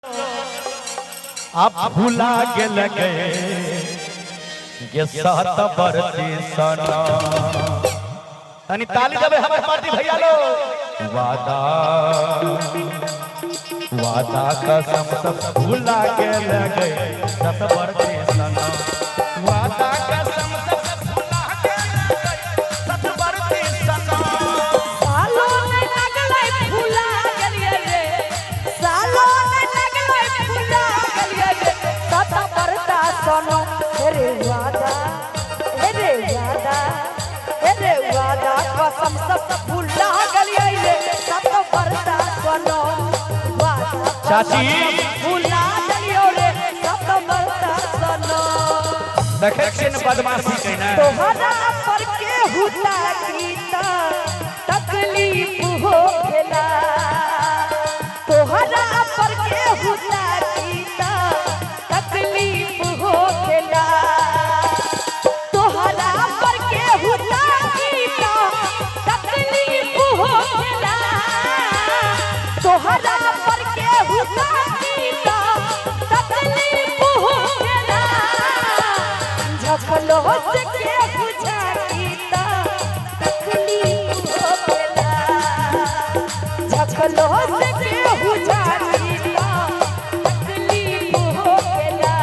आप भुला गेल गए गे सात बरती सना। तनी ताली देबे हमर पार्टी भैया लो। वादा वादा कसम सब भुला गेल गए सात बरती सना। वादा कसम सब भुला गेल गए सात बरती सना। सालो नै लगलै फुला गेलियै रे, सालो नै लगलै फुला गेलियै रे, सत बरता सोनो। हे रे वादा, हे रे वादा, हे रे वादा कसम सब भुला गेलियै रे, सत बरता सोनो। वादा चाची। भुला गेलियै रे, सत बरता सोनो। देखै छियै ने बदमाशी केना। तोहरा पर के हुता गीता तकलीफ हो खेला, तोहरा पर के हुता गीता तकलीफ हो खेला, तोहरा पर के हुता गीता तकलीफ हो खेला, तोहरा पर के हुता गीता तकलीफ हो खेला। झखलो से के बुझा गीता तकलीफ हो खेला, झखलो से के बुझा गीता तकलीफ हो खेला।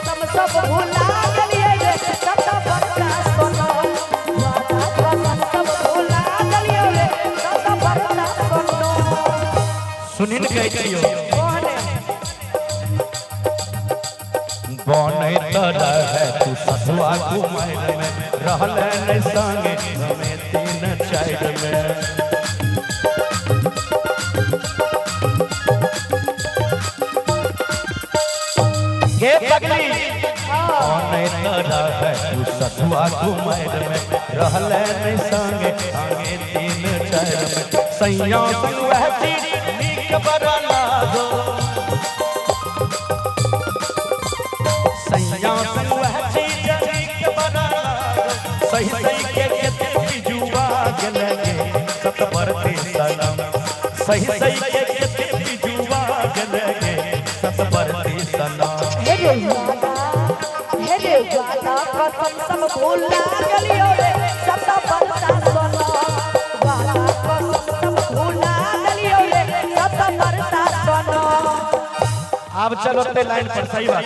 सब सब भुला गेलियै रे, सत बरता सोनो। वादा कसम सब भुला गेलियै रे, सत बरता सोनो। सुनिन कहै छियौ। कोने बनैत रहे तू ससुआ कुमारि में, रहले नै संगे हमे तीन चारि में। गे पगली बनैत रहे तू ससुआ कुमारि में, रहले नै संगे संगे तीन चारि में। सैया संग वह चीज नीक बड़ा लागो, सैया संग वह चीज नीक बड़ा लागो। सही सही के केते बिजुआ गेल गे सत बरती सनम। सही सही के केते बिजुआ गेल गे सत बरती सनम। हे रे वादा, हे रे वादा कसम सब भुला गेलियो रे, सत बरता सोनो। वादा कसम सब भुला गेलियो रे, सत बरता सोनो। आब चलो ते लाइन पर सही बात।